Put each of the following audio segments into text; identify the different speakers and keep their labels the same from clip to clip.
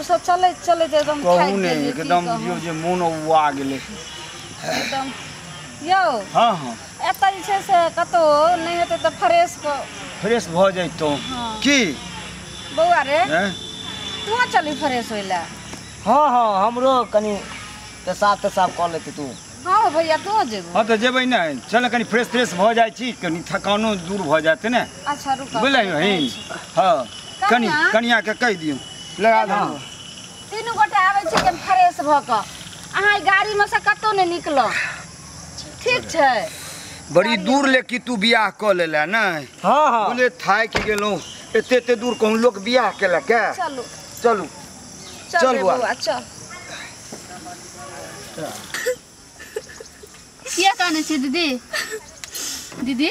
Speaker 1: दूर से चलैत चलैत एकदम
Speaker 2: कहू ने एकदम बुझियौ जे मोन उआ गेलै
Speaker 1: एकदम। यौ
Speaker 2: हाँ हाँ
Speaker 1: एतऽ जे छै से कतौ नहि हेतै तऽ फ्रेश
Speaker 2: फ्रेश भऽ जैतहुँ की
Speaker 1: बौआ रे, तू चली फ्रेश होइ लए?
Speaker 3: हाँ हाँ हमरो कनी पेशाब तेशाब कऽ लेतै तू।
Speaker 1: हाँ भैया तू जेबो?
Speaker 2: हाँ तऽ जेबै ने, चल कनी फ्रेश फ्रेश भऽ जाइ छी, कनी थकानो दूर भऽ जायत ने।
Speaker 1: अच्छा रुक
Speaker 2: बुझलियै? हाँ कनी कनिया के कहि दियौ लगा दो।
Speaker 1: तीनू गोटे आबै छी कनी फ्रेश भऽ कऽ, अहाँ गाड़ी में से कतौ नहि निकलो, ठीक छै?
Speaker 2: बड़ी दूर ले कि तू बियाह कऽ लेला ने?
Speaker 3: हाँ हाँ
Speaker 2: बोले थाकि गेलहुँ, एते एते दूर कहूँ लोक बियाह केलक।
Speaker 1: चलू
Speaker 2: चलू चल बौआ
Speaker 1: चल।
Speaker 4: किया कानै छी दीदी? दीदी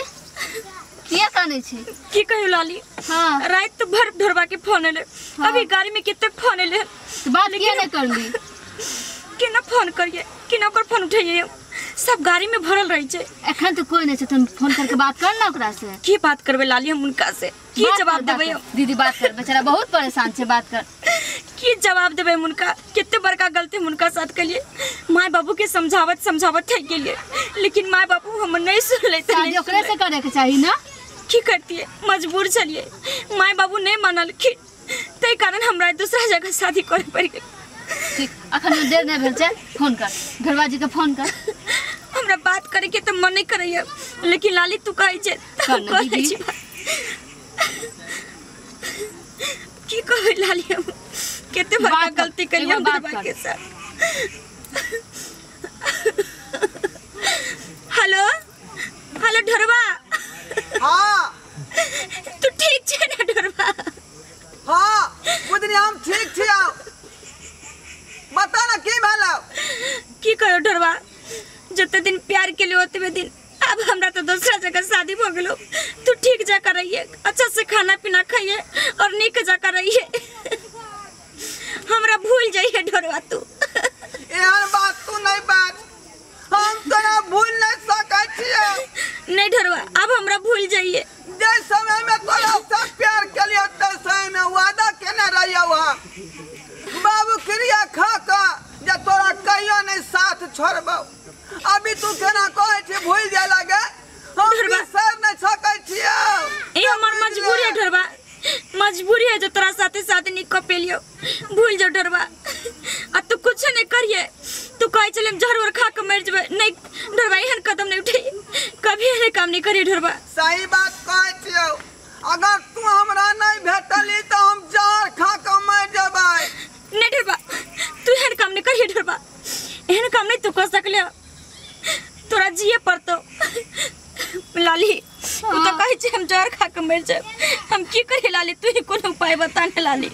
Speaker 4: किया कानै छी?
Speaker 5: की कहियो लाली,
Speaker 4: हाँ
Speaker 5: रात भर ढोरबा के फोन एले।
Speaker 4: हाँ।
Speaker 5: अभी गाड़ी में कितने फोन एले।
Speaker 4: तो बात किया नहीं करली?
Speaker 5: केना फोन करिए, केना ओकर फोन उठैये, सब गाड़ी में भरल रहे छै।
Speaker 4: एखन तो कोई नहीं छै, तुम फोन करके बात कर ना ओकरा से।
Speaker 5: की बात करबे लाली हम उनका से? की जवाब देबै?
Speaker 4: दीदी बात कर, बेचारा बहुत परेशान छै, बात कर।
Speaker 5: की जवाब देबै उनका? कितने बड़का गलती हम उनका साथ कलिए। माय बाबू के समझावत समझावत थक गेलिए, लेकिन माय बाबू हम नहीं सुनले।
Speaker 4: शादी ओकरे से करे के चाही ना?
Speaker 5: की करतिए, मजबूर छलिए, माय बाबू नहीं मानलखिन, तै कारण हमरा दूसरा जगह शादी करे पड़ गेल।
Speaker 4: ठीक, अखन देर नहीं भेल छै, फोन कर घरवा जी के फोन कर।
Speaker 5: हमरा बात करे के तो मन नहीं करैया, लेकिन लाली तू कहै छै
Speaker 4: कर दीदी।
Speaker 5: की कहै लाली, हम कते बड़का गलती करिए हम घरवा के साथ। हेलो हेलो ढोरबा।
Speaker 6: हाँ
Speaker 5: तू ठीक छै ना ढोरबा?
Speaker 6: हाँ बुधनी हम ठीक छी, बता ना की भेलौ?
Speaker 5: की कहो ढोरबा, जते दिन प्यार के लिए ओतबे दिन, अब हमरा तो दूसरा जगह शादी भ गेलो। तू ठीक जा कर रहिए, अच्छा से खाना पीना खाइए और नीक जा कर रहिए, हमरा भूल जाइए ढोरबा तू।
Speaker 6: एहन बात तू नहीं बात, हम तोरा भूल नहीं सकै छियै।
Speaker 5: नहीं ढोरबा, अब हमरा भूल जाइए।
Speaker 6: जे समय में तोरा से प्यार केलियो ते समय में वादा केने रहियौ हम, बाबू क्रिया खा के जे तोरा कहियो नहीं साथ छोड़बौ। अभी तू केना कहै छी भूल जाय लागे, हम बिसर नहीं सकै छियौ।
Speaker 5: ई हमर मजबूरी है ढोरबा, मजबूरी है जो तोरा साथे साथ निक क पेलियो। भूल जाओ ढोरबा, आ तू कुछ नहीं करिए, तू कहै छले हम जहर उहर खा के मर जेबै। नहीं ढोरबा, एहन कदम नहीं उठैये, कभी एहन काम नहीं करिए ढोरबा।
Speaker 6: सही बात कहै छियौ, अगर तू हमरा नहीं भेटली तो हम जहर खा के मर जेबै।
Speaker 5: नहीं ढोरबा, तू एहन काम नहीं करिए ढोरबा, एहन काम नहीं तू कर सकले, तोरा जिए पड़तो। लाली तू तो कहै छै हम जहर खा के मर जाब, हम की करिए लाली, तू ही कोनो उपाय बता ने लाली।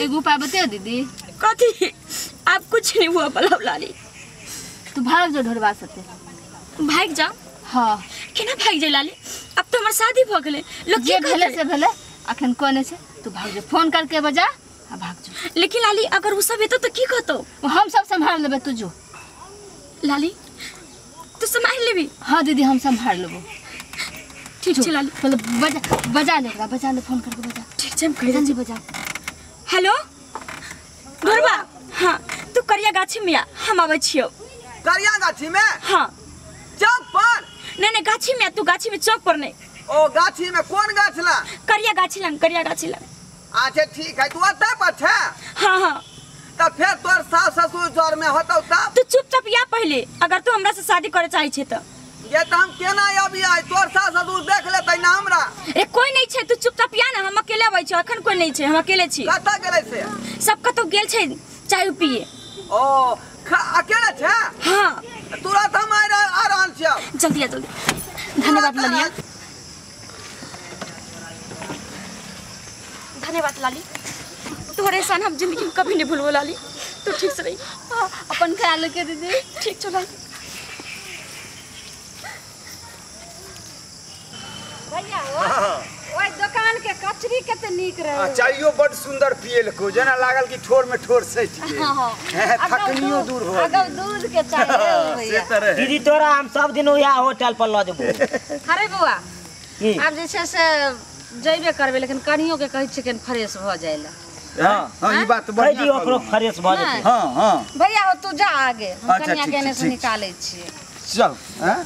Speaker 4: एगो उपाय बता दीदी।
Speaker 5: कथी? अब कुछ नहीं हुआ बोला लाली।
Speaker 4: तू भाग जो ढोरबा सते।
Speaker 5: भाग जा?
Speaker 4: हाँ।
Speaker 5: केना भाग जाय लाली, अब तो हमर शादी भ गेलै, लोग
Speaker 4: जे भेले से भेले, अखन कोने छै, तू भाग जो, फोन करके बजा आ भाग जो।
Speaker 5: लेकिन लाली अगर उ सब हेतौ तो की कहतौ?
Speaker 4: हम सब संभाल लेबै, तू जो।
Speaker 5: लाली तू संभाल लेबी?
Speaker 4: हाँ दीदी हम संभाल लेबो।
Speaker 5: ठीक छै लाली।
Speaker 4: पहले बजा बजा ले ओकरा, बजा ले, फोन करके बजा।
Speaker 5: ठीक छै हम कहि
Speaker 4: जल्दी बजा।
Speaker 5: हेलो ढोरबा। हाँ तू करिया गाछी में आ, हम आबै छियौ।
Speaker 6: करिया गाछी में?
Speaker 5: हाँ।
Speaker 6: चौक पर?
Speaker 5: नहीं नहीं गाछी में आ तू, गाछी में, चौक पर नहीं।
Speaker 6: ओ गाछी में कौन गाछ ला?
Speaker 5: करिया गाछी लंग, करिया गाछी लंग।
Speaker 6: अच्छा ठीक है, तू ओतै पर छै?
Speaker 5: हाँ हाँ।
Speaker 6: तब फिर तोर सास ससुर जर में होतौ तब?
Speaker 5: तू चुपचाप या पहले, अगर तू हमरा से शादी करे चाहे छे तो।
Speaker 6: ये त हम केना अभी आइ, तोर सास ससुर देख लेतै ना हमरा।
Speaker 5: ए कोई नहीं छै, तू चुपचाप या ना, हम अकेले आबै छी, अखन कोई नहीं छै, हम अकेले छी।
Speaker 6: कतऽ गेलै से?
Speaker 5: सब कतौ गेल छै चाय पिए।
Speaker 6: ओ अकेले छै?
Speaker 5: हाँ।
Speaker 6: तुरंत हम आ रहल छियौ।
Speaker 5: जल्दी आ जल्दी। धन्यवाद लाली, धन्यवाद लाली, तोहरे एहसान हम जिंदगी में कभी नहीं भूलबो लाली। तू ठीक से रही।
Speaker 4: हाँ, अपन ख्याल रखे दीदी।
Speaker 5: ठीक चलो लाली।
Speaker 1: भैया ओइ दुकान के कचरी कते नीक रहे,
Speaker 2: चाइयो बड सुंदर पियलको, जेना लागल कि ठोर में ठोर सटि गेल। थकनियो दूर हो
Speaker 1: गेल। दूध के चाय भैया।
Speaker 3: दीदी तोरा हम सब दिन ओया होटल पर ल जेबो।
Speaker 1: अरे बौआ आब जे छै से जइबे करबै, लेकिन कनियो के कहै छियै कनि फ्रेश भऽ जाइ लए।
Speaker 3: हां
Speaker 2: हां ई बात
Speaker 3: बढ़िया जी ओकरो फ्रेश भ जेतै।
Speaker 2: हां हां
Speaker 1: भैया हो तू जा आगे, हम कनिया के एने से निकालै छियै।
Speaker 2: चल हैं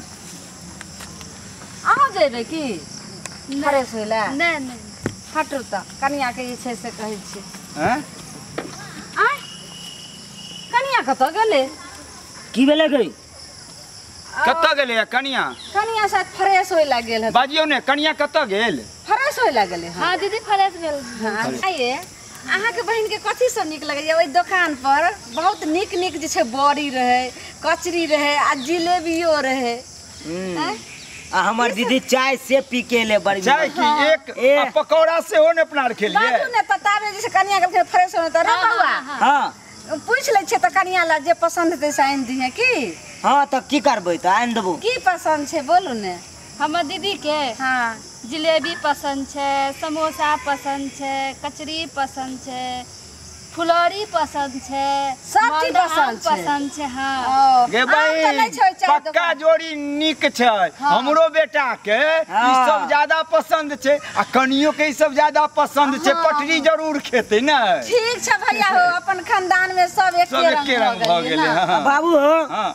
Speaker 1: अहाँ जेबै की फ्रेश होय ला?
Speaker 4: नहि नहि
Speaker 1: हटू त कनिया के जे छै से कहै छियै।
Speaker 2: हैं
Speaker 1: आय कनिया कतऽ गेलै?
Speaker 3: की भेलै गई?
Speaker 2: कतऽ गेलै कनिया?
Speaker 1: कनिया शायद फ्रेश होय ला गेल है।
Speaker 2: बाजियौ ने कनिया कतऽ गेल?
Speaker 1: फ्रेश होय ला गेलै।
Speaker 4: हां दीदी फ्रेश भेल।
Speaker 1: हां आइए अहाँके बहिन के कथी सब नीक लगैया? ओहि दोकान पर बहुत नीक नीक जे छै बड़ी रहै, कचरी रहै आ जिलेबियो रहै।
Speaker 3: आ हमर दीदी चाय से पी के ले बड़ी
Speaker 2: चाय की एक पकौड़ा सेहो ने अपना खेलिए।
Speaker 1: बाजू ने त ताबे जे छै कनिया गेलखिन फ्रेश होय त रे बौआ।
Speaker 3: हां
Speaker 1: पूछ लै छियै त कनिया ला जे पसंद हेतै से आनि दिहे की?
Speaker 3: हां त की करबै त आनि देबो।
Speaker 1: की पसंद छै बोलू ने?
Speaker 4: हमर दीदी के
Speaker 1: हां
Speaker 4: जिलेबी पसंद छै, समोसा पसंद छै, कचरी पसंद छै, फुलौरी पसंद छै,
Speaker 1: सब चीज पसंद छै।
Speaker 4: पसंद छै। हां
Speaker 2: गे बहिन पक्का जोड़ी नीक छै। हमरो बेटा के ई सब ज्यादा पसंद छै आ कनियो के ई सब ज्यादा पसंद छै। पटरी जरूर खेतै ने।
Speaker 1: ठीक छै भैया हो, अपन खानदान में सब एके रंग भ गेलै।
Speaker 3: बाबू हो
Speaker 2: हां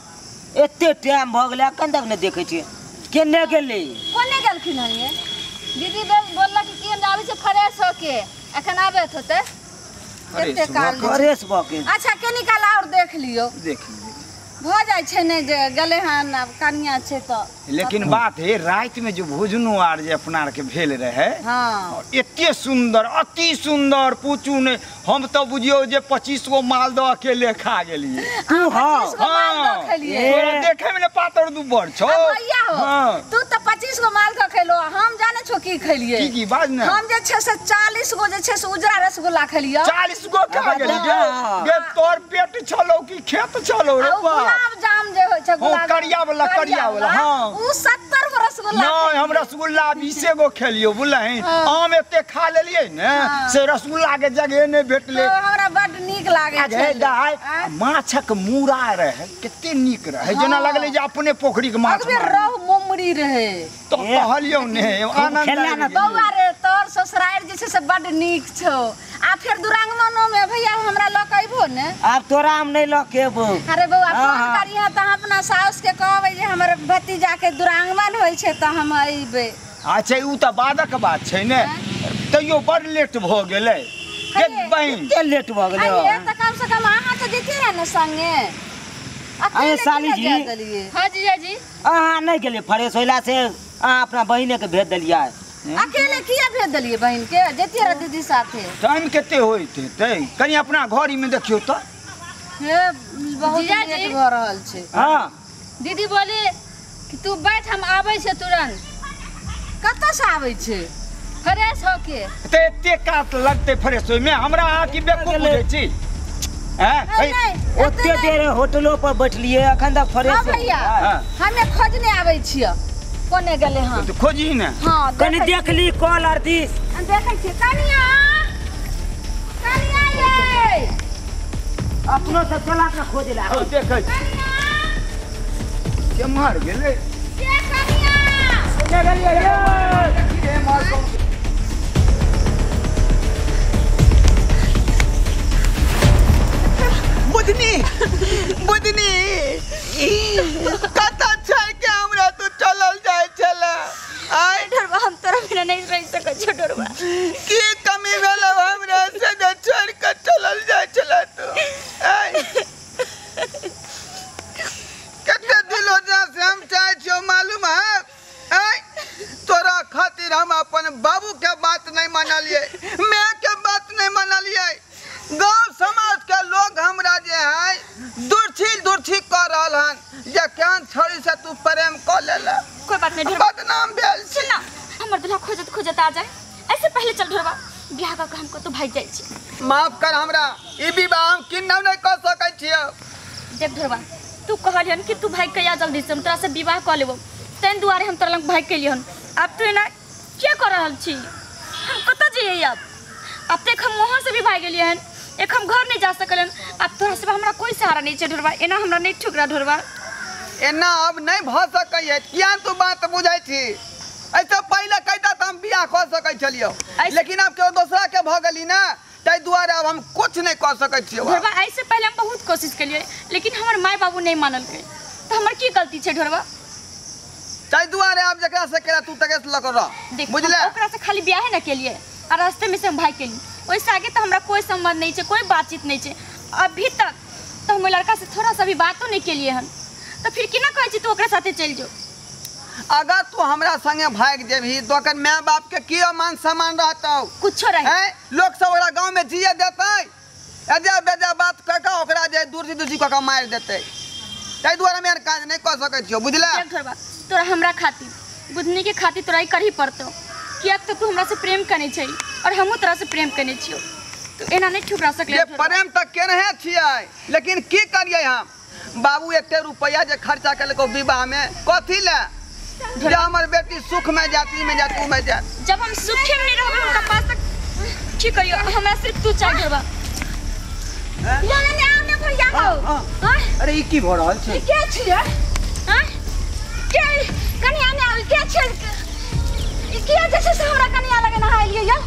Speaker 3: एते टाइम भ गेलै अखन तक ने देखै छियै, केने गेलै?
Speaker 1: कोने गेलखिन हन ये?
Speaker 4: दीदी बोललक कि हम आबै छै फ्रेश होके, एखन आबैत होतै।
Speaker 1: कते काल
Speaker 3: फ्रेश भ के?
Speaker 1: अच्छा कनी काल और देख लियो।
Speaker 2: देख लियो
Speaker 1: भ जाइ छै ने जे गेलै हन आब कनिया छै त।
Speaker 2: लेकिन बात है रात में जो भोजनो आर जे अपना आर के भेल रहे,
Speaker 1: हां
Speaker 2: एते सुंदर अति सुंदर पूछू ने। हम तो बुझियो जे 25 गो मालदह अकेले खा गेलिए।
Speaker 3: तू हां
Speaker 1: 25 गो मालदह खेलिए?
Speaker 2: तोरा देखे में ने पातर दुबर छौ।
Speaker 1: भैया हो तू त 25 गो मालदह खेलो, हम जाने छो की खेलिए?
Speaker 2: की की बाज ने?
Speaker 1: हम जे छै से 40 गो जे छै से उजरा रसगुल्ला खेलिए।
Speaker 2: 40 गो खा गेली गे? गे तोर पेट छलो की खेत छलो रे बा?
Speaker 1: गुलाब जाम जे होय छै गुलाब
Speaker 2: करिया वाला, करिया वाला। हां
Speaker 1: उ 70 गो रसगुल्ला।
Speaker 2: नहीं हम रसगुल्ला 20 गो खेलियो बुझलहिन। आम एते खा लेलिए ने से रसगुल्ला के जगह नहीं भेटले।
Speaker 1: तो हमरा बड नीक लागे छै।
Speaker 2: दाइ माछक मूड़ा रहे कते नीक रहे, जेना लगले जे अपने पोखरी के माछ।
Speaker 1: अगबे रहु मुमरी रहे
Speaker 2: तो कहलियो ने आनंद आबि गेल।
Speaker 1: बौआ रे तोर ससुरारि जे छै से बड नीक छौ। आ फेर दुरांगमनो में भैया हमरा ल के अइबो ने?
Speaker 3: आब तोरा हम नहीं ल के अबो।
Speaker 1: अरे बौआ फोन करिहे त हम अपना साउस के कहबै जे हमर भतीजा के दुरांगमन होय छै त हम अइबै।
Speaker 2: अच्छा उ त बादक बात छै ने, तैयो बड लेट भ गेलै। के बहिन
Speaker 3: कते लेट भ गेलै?
Speaker 1: अरे त कम से कम अहाँ त जैतियै रहे ने संगे।
Speaker 3: अरे साली जी।
Speaker 4: हां जीजा जी
Speaker 3: अहाँ नहीं गेलियै फ्रेश होइला से अहाँ अपना बहिने के भेज देलियै?
Speaker 1: अकेले किया भेज देलियै बहिन के? जैतियै रहे दीदी साथे।
Speaker 2: टाइम कते होइत हेतै कनी अपना घड़ी में देखियौ त।
Speaker 1: हे बहुत लेट भ रहल छै।
Speaker 3: हां
Speaker 4: दीदी बोली कि तू बैठ हम आबै छै तुरंत।
Speaker 1: कतऽ से आबै छै?
Speaker 4: फ्रेश होके।
Speaker 2: त एते कात लगतै फ्रेश होय में? हमरा अहाँ की बेवकूफ बुझै छी? हैं
Speaker 3: ओते देर होटलो पर बैठलियै अखन तक फ्रेश।
Speaker 1: भैया हमे खोजने आबै छियै कोने गेलै। हां
Speaker 2: तो खोजही ने।
Speaker 1: हां
Speaker 3: कनी देख ली कॉल आर this.
Speaker 1: देखै छियै कनिया, कनिया ये
Speaker 3: अपनो से चला के खोज ला।
Speaker 2: हां देखै
Speaker 1: कनिया
Speaker 2: के मार गेलै?
Speaker 1: के कनिया
Speaker 2: कोने गेलियै रे? देखी रे मार कौन।
Speaker 6: बुधनी बुधनी कतऽ छै के हमरा तू चलल जाय छला? आइ
Speaker 5: ढोरबा हम तोरा बिना नहीं रह सकै छौ ढोरबा।
Speaker 6: की कमी भेल हमरा से जे छोड़ के चलल जाय छला तू? आइ कते दिलो जा से हम चाहै छियौ मालूम है? आइ तोरा खातिर हम अपन बाबू के बात नहीं मानलियै, माय के बात नहीं मानलियै। गांव समाज के लोग हमरा जे है दुर्छी दुर्छी कर रहल हन जे केहन छोड़ी से तू प्रेम क लेला।
Speaker 5: कोई बात नहीं ढोरबा,
Speaker 6: बदनाम भेल छी।
Speaker 5: सुन ना हमर दुल्हा खोजत खोजत आ जाए ऐसे पहले चल ढोरबा बियाह क के हमको तो भाग जाइ छी।
Speaker 6: माफ कर हमरा, ई विवाह हम किन्नौ नहीं कर सकै छियै।
Speaker 5: देख ढोरबा तू कहलियन कि तू भाग के आ जल्दी से हम तोरा से विवाह क लेबो, तैन दुआरे हम तोरा लग भाग के लियन। अब तू एना किया कर रहल छी? हम कतऽ जइयै अब? अब तक हम वहाँ से भी भाग गेलियै हन, एक हम घर नहीं जा सकलन। अब तोरा से हमरा कोई सहारा नहीं छै ढोरबा, एना हमरा नहीं ठुकरा ढोरबा।
Speaker 6: एना अब नहीं भ सकै किया तू बात बुझै छी? ऐसे पहले कहता तो हम बियाह कर सकै छलियो, लेकिन अब केओ दोसरा के भ गेली ना ताहि दुआरे आब हम कुछ नहीं कह सकै छियै।
Speaker 5: ढोरबा ऐसे पहले हम बहुत कोशिश केलिए लेकिन हमर माय बाबू नहीं मानलकै, तो हमर की गलती छै ढोरबा?
Speaker 6: ताहि दुआरे आब जकरा से केला तू तकरे से लऽ कऽ रह, बुझले?
Speaker 5: ओकरा से खाली बियाहे न केलिए आ रास्ते में से हम भाई केली, ओहिसे आगे तो हमरा कोई संबंध नहीं छै, कोई बातचीत नहीं छै। अभी तक तो हम लड़का से थोड़ा सा भी बातो नहीं केलिए हन, तो फिर केना कहै छी तू ओकरा साथे चलि जो?
Speaker 6: अगर तू हमरा संगे भागि जेबही तो ओकर my बाप के की मान सम्मान रहतौ?
Speaker 5: कुछो रहे।
Speaker 6: लोक सब ओकरा गाँव में जिए देतै, अजा बेजा बात कह कऽ ओकरा जे दूर दूर कऽ कऽ मारि देतै। ताहि दुआरे हम एहन काज नहीं कऽ सकै छियौ, बुझले?
Speaker 5: तोरा हमरा खातिर बुधनी के खातिर तोरा ई करही पड़तौ, किएक तऽ तू हमरा से प्रेम कने छै और हमहूँ तोरा से प्रेम कने छियौ, तू एना नहीं ठुकरा सकले।
Speaker 6: प्रेम तऽ केनहे छियै, लेकिन की करियै हम? बाबू एते रुपैआ जे खर्चा केलकै विवाह में कथी लए? जे हमर बेटी सुख में जात, ई में जात, ऊ में जात।
Speaker 5: जब हम सुखे में नहीं रहबै हुनका पास तक की करियौ? हमरा सिर्फ तू चाहिए बा। या ने आउ ने भैया हो।
Speaker 2: अरे ई की भ रहल छै?
Speaker 1: ई के छियै?
Speaker 5: हां के कनिया ने आउ के छै? ई के जे छै से हमरा कनिया लगे नहाइलियै यौ?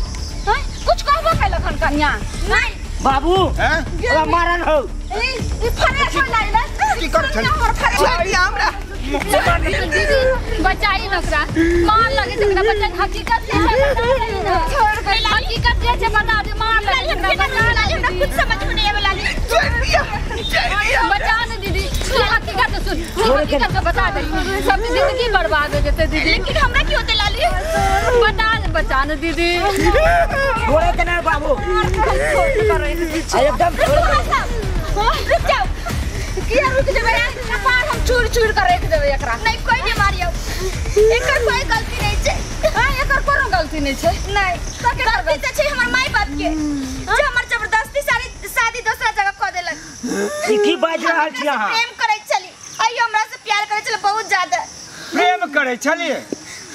Speaker 5: हां कुछ कहबो कैलक हन कनिया? नहीं
Speaker 3: बाबू ओकरा मारन हो।
Speaker 1: ई फरे छोड़ लाइले
Speaker 2: की कर छली?
Speaker 6: छोड़ हमरा
Speaker 4: दीदी बचाई न ओकरा, मार लगे छै ओकरा, बच्चा हकीकत से बता रही न, छोड़ दे हकीकत जे छै बता दे, मार लगे ओकरा, बचा
Speaker 5: लाली, हमरा कुछ समझ में नहीं आवे लाली।
Speaker 6: छोड़ दिया, छोड़ दिया,
Speaker 4: बचा ने दीदी, तू हकीकत सुन, तू हकीकत के बता दे, सब जिंदगी बर्बाद हो जेते दीदी।
Speaker 5: लेकिन हमरा की होते लाली?
Speaker 4: बता ने, बचा ने दीदी।
Speaker 3: छोड़े के ना बाबू, एकदम
Speaker 5: रुक जाओ।
Speaker 1: किया रुक जेबै? कपार हम चूर चूर कर रख देबै एकरा।
Speaker 5: नहीं कोई नहीं मारियो, एकर कोई गलती नहीं छै।
Speaker 1: हां एकर कोनो गलती नहीं छै।
Speaker 5: नहीं गलती त छै हमर माय बाप के, जे हमर जबरदस्ती सारी शादी दोसरा जगह क देलक।
Speaker 3: ई की बाजि रहल छी अहाँ?
Speaker 5: प्रेम करै छली, आइयो हमरा से प्यार करै छले, बहुत ज्यादा
Speaker 2: प्रेम करै छली।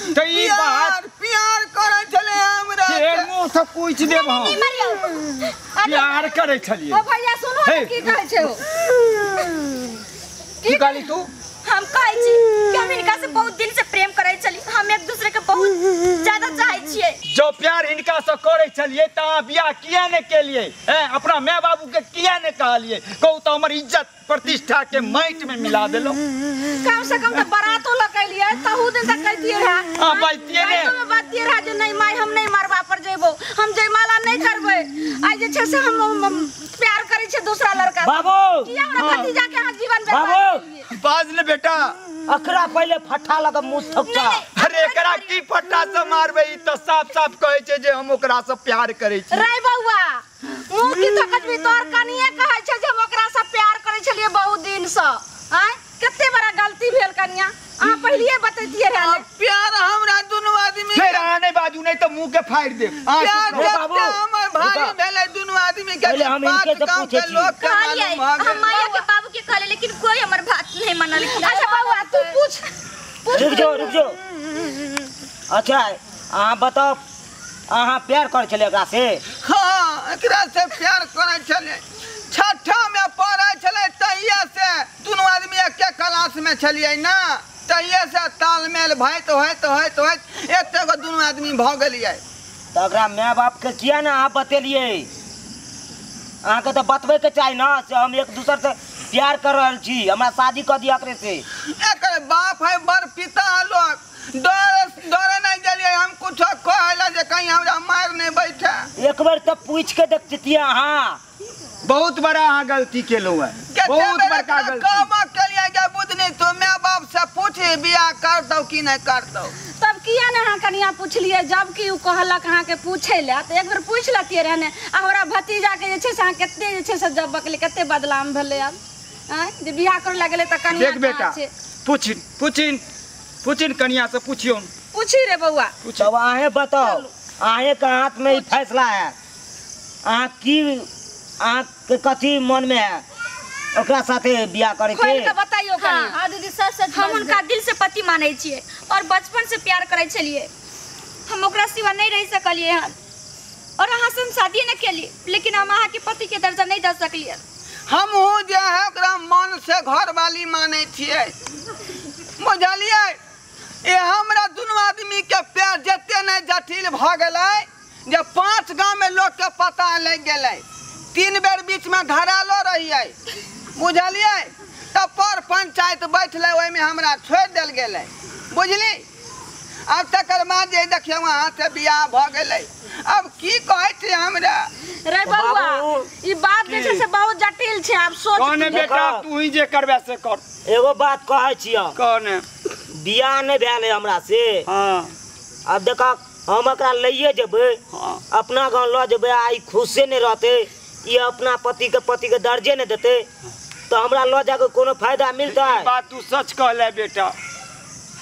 Speaker 2: त ई बात
Speaker 6: प्यार करै छले हमरा
Speaker 2: के मुंह से पूछ देब हम।
Speaker 5: नहीं मारियो,
Speaker 2: प्यार करै छली।
Speaker 1: ओ भैया सुनो ने की कहै छै ओ?
Speaker 2: की कहली तू?
Speaker 5: हम कहै छी कि हम हिनका से बहुत दिन से प्रेम करै छली, हम एक दूसरे के बहुत ज्यादा चाहै छियै।
Speaker 2: जो प्यार हिनका से करै छलियै त अहाँ बियाह किया ने केलियै? अपना my बाबू के किया ने कहलियै? कहू त हमर इज्जत प्रतिष्ठा के माटि में मिला देलो।
Speaker 1: कम से कम त बरातो लगैलियै, तहू दिन त कहतियै रहा।
Speaker 2: हां बाजतियै ने,
Speaker 1: रातो में बाजतियै रहा जे नहीं my हम नहीं मरबा पर जेबो, हम जयमाला नहीं करबै, आइ जे छै से हम प्यार करै छियै दूसरा लड़का से।
Speaker 3: बाबू
Speaker 1: किया हमरा भतीजा के अहाँ जीवन बर्बाद केलियै?
Speaker 2: बाज ने बेटा,
Speaker 3: अकरा पहले फट्टा लगा मुंह थपका।
Speaker 2: अरे एकरा की फट्टा से मारबै? ई त साफ साफ कहै छै जे हम ओकरा से प्यार करै छी।
Speaker 1: रे बौआ मुंह की थकत भी तोर कनिए कहै छै जे हम ओकरा से प्यार करै छलियै बहुत दिन से। आय कते बड़ा गलती भेल कनिया, अहाँ पहिलिए बतैतियै रहले।
Speaker 6: प्यार हमरा दुनू आदमी
Speaker 2: फेर अहाँ नहीं बाजू नहीं त मुंह के फाड़ि देब।
Speaker 6: प्यार बाबू हमर भारी भेलै दुनू आदमी के।
Speaker 3: पहले हम इनके से पूछै छी।
Speaker 5: कहलियै हम माया के बाबू के कहले, लेकिन कोई हमर बात नहीं मानल।
Speaker 1: अच्छा बौआ तू पूछ पूछ।
Speaker 3: रुक जाओ रुक जाओ। अच्छा अहाँ बताओ, अहाँ प्यार करै छलियै एकरा से?
Speaker 6: हाँ एकरा से प्यार करै छलियै, छठा में पढ़ै छलै तहिया से दुनू आदमी एके क्लास में छलियै ना, तहिया से तालमेल भैत होइत होइत होइत एते गो दुनू आदमी भऽ गेलियै।
Speaker 3: तऽ ओकरा my बाप के किया ने अहाँ बतेलियै? अहाँके तऽ बतबैके चाही ना से हम एक दूसर से प्यार कर रहल छी, हमरा शादी कऽ दिअ एकरे से।
Speaker 6: एकर बाप है बड़ पिता लोग, डर डरे नहीं गेलियै हम कुछो कहला जे कहीं हमरा मार नहीं बैठे।
Speaker 3: एक बेर तऽ पूछि के देखतियै अहाँ।
Speaker 2: बहुत बड़ा अहाँ गलती केलहुँ है, बहुत बड़का गलती।
Speaker 6: कहबो केलियै जे बुधनी तू my बाप से पूछ बियाह करतौ कि नहीं करतौ।
Speaker 1: तब किया ने अहाँ कनिया पुछलियै? जब कि ओ कहलक अहाँके पूछै लए तऽ एक बेर पूछि लतियै रहने। आ हमरा भतीजाके जे छै से अहाँ कते जे छै से जब बकली कते बदलाम भेलै आब आँय जे बियाह करै लए गेलै तऽ कनिया
Speaker 2: देख बेटा, पूछिन पूछिन पूछिन कनिया से पूछियौ।
Speaker 1: पूछी रे बौआ।
Speaker 3: तब अहें बताओ, अहें के हाथ में ई फैसला है, अहाँ की अहाँ के कथी मन में है ओकरा साथे बियाह करे
Speaker 1: खोल
Speaker 3: के?
Speaker 1: के बताइयो कनिया।
Speaker 4: हां दीदी सच सच
Speaker 5: हम उनका दिल से पति मानै छियै और बचपन से प्यार करै छलियै, हम ओकरा सिवा नहीं रह सकलियै हन और अहाँ से हम शादी न केली, लेकिन हम अहाँ के पति के दर्जा नहीं दे सकलियै।
Speaker 6: हमहूँ जे है ओकरा मन से घरवाली मानै छियै, बुझलियै? ए हमरा दुनू आदमी के प्यार जते नहीं जटिल भऽ गेलै जे 5 गाँव में में लोग के पता लग गेलै। 3 बेर बीच में धरालो रहियै, बुझलियै? तब पर पंचायत बैठलै, ओहिमे हमरा छोड़ि देल गेलै, बुझली? अब तकर बाद जे देखियौ अहाँ से बियाह भऽ गेलै। अब की कहै छै हमरा
Speaker 1: रे बउआ, ई बात जे छै से बहुत जटिल छै। आब सोच
Speaker 2: कौन बेटा, तू ही जे करबे से कर।
Speaker 3: एगो बात कहै छियौ,
Speaker 2: कौन
Speaker 3: बियाह नहि भेल हमरा से।
Speaker 2: हां
Speaker 3: अब देखा हम एकरा लइए जेबै, अपना गाँव लऽ जेबै, आ ई खुशे नहि रहतै, ई अपना पति के दर्जे नहि देतै, तो हमरा लऽ जाके कोनो फायदा मिलतै?
Speaker 2: बात तू सच कहले बेटा,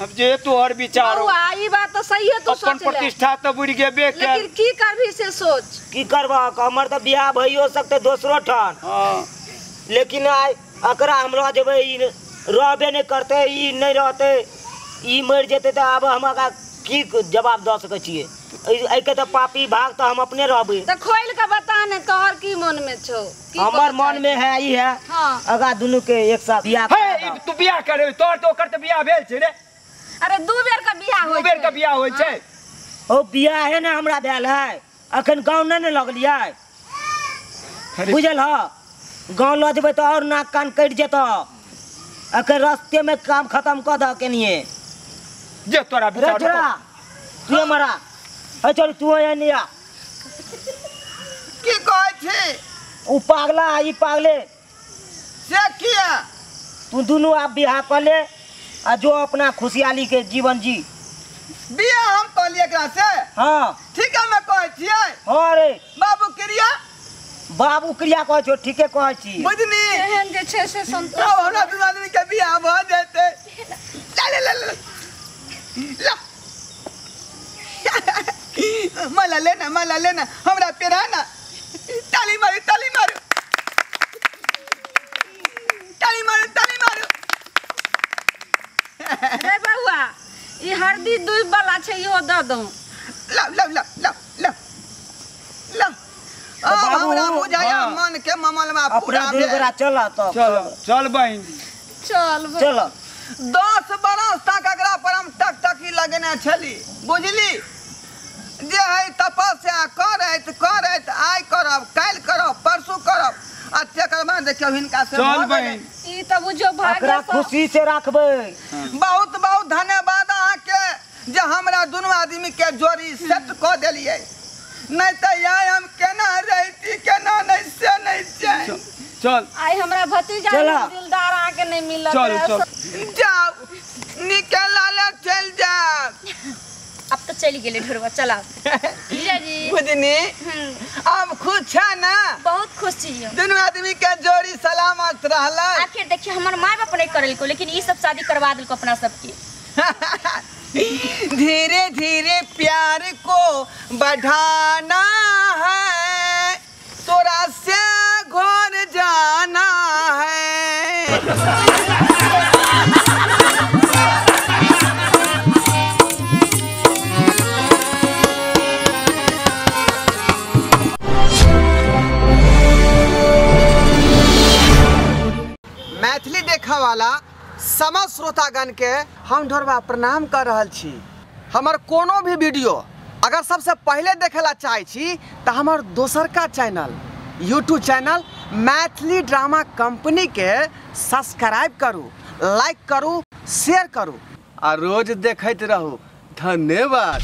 Speaker 2: अब जे तोहर विचार हो।
Speaker 1: बउआ ई बात तो सही है, तू
Speaker 2: अपन
Speaker 1: सोच ले।
Speaker 2: प्रतिष्ठा तो बुढ़ गेबे के,
Speaker 1: लेकिन की करबी से सोच।
Speaker 3: की करबा, हमर तो बियाह भइयो सकते दोसरो ठान।
Speaker 2: हां
Speaker 3: लेकिन आइ एकरा हम लऽ जेबै, ई रहबे नहि करतै, ई नहि रहतै, ई मरि जेतै, तऽ आब हम एकरा की जवाब दऽ सकै छियै? एहिके तऽ पापी भाग तऽ हम अपने रहबै।
Speaker 1: तऽ खोलि के बता ने तोहर की मन में छौ?
Speaker 3: हमर मन में है ई है, अगा दुनू के एक साथ बियाह।
Speaker 2: हे तू बियाह करे, तोहर तो ओकर तऽ बियाह भेल छै रे।
Speaker 1: अरे 2 बेर के बियाह होइ छै,
Speaker 2: 2 बेर के बियाह होइ छै।
Speaker 3: ओ बियाह है ने हमरा भेल है, अखन गाँव नहि ने लगलियै, बुझल ह? गाँव लऽ जेबै तऽ और नाक कान कटि जेतौ, अखन रास्ते में काम खत्म कऽ दह केनिये।
Speaker 2: जे तोरा विचार
Speaker 3: छोरा, तू हमारा है, चल तू एने आ।
Speaker 6: की कहै छी?
Speaker 3: उ पागला ई पागले
Speaker 6: से किया?
Speaker 3: तू दुनू आप बियाह कर ले आ जो अपना खुशहाली के जीवन जी।
Speaker 6: बियाह हम कहलियै एकरा से?
Speaker 3: हाँ
Speaker 6: ठीक है, मैं कहै छियै।
Speaker 3: हाँ रे
Speaker 6: बाबू क्रिया,
Speaker 3: बाबू क्रिया कहै छौ, ठीके कहै छी।
Speaker 6: बुझनी
Speaker 1: एहन जे छै से संतोष
Speaker 6: हमरा दुनू आदमी के बियाह भऽ जेतै। ले ले ले ला मला लेना, मला लेना, हमरा पेराना। ताली मारू, ताली मारू, ताली मारू, ताली मारू।
Speaker 1: रे बउआ ई हरदी दूब वाला छै, इहो दऽ दौ।
Speaker 6: ला ला ला ला ला ला। अब हमरा बुझाया मन के ममलमा पूरा भेल।
Speaker 3: चल तो
Speaker 2: चल चल बहिन,
Speaker 1: चल
Speaker 3: चल।
Speaker 6: 10 बरस तक एकरा पर हम टक टकी लगने छली, बुझली? जे है तपस्या करैत करैत आइ करब, काल्हि करब, परसू करब, आ तकर बाद देखियौ हिनका से
Speaker 2: चल बहिन।
Speaker 1: ई तऽ बुझियौ भाग्य
Speaker 3: खुशी से राखबै।
Speaker 6: बहुत बहुत धन्यवाद अहाँके जे हमरा दुनू आदमी के जोड़ी सेट कऽ देलियै, नहि तऽ आइ हम केना रहिती केना नहि से नहि छै।
Speaker 2: चल
Speaker 1: आइ हमरा भतीजा दिलदार अहाँके नहि मिलत।
Speaker 2: चल चल
Speaker 6: जाउ निकला ले, चलि जाउ।
Speaker 5: अब तो चली गेलै ढोरवा, चला जीजाजी।
Speaker 6: बुझनी अब खुश छै ना?
Speaker 5: बहुत खुश छी।
Speaker 6: दुनू आदमी के जोड़ी सलामत रहलै।
Speaker 5: आखिर देखिए हमर माय बाप नहीं करलको, लेकिन ई सब शादी करवा देलको अपना सबके।
Speaker 6: धीरे धीरे प्यार को बढ़ाना है, तोरा से घर जाना है। मैथिली देखा वाला समस्त श्रोतागण के हम ढोरबा प्रणाम कर रहल छी। हमर कोनो भी वीडियो अगर सबसे पहले देखेला चाहे छी तो हमर दोसरका channel YouTube channel Maithili drama company के सब्सक्राइब करू, लाइक करू, शेयर करू
Speaker 7: आ रोज देखैत रहू। धन्यवाद।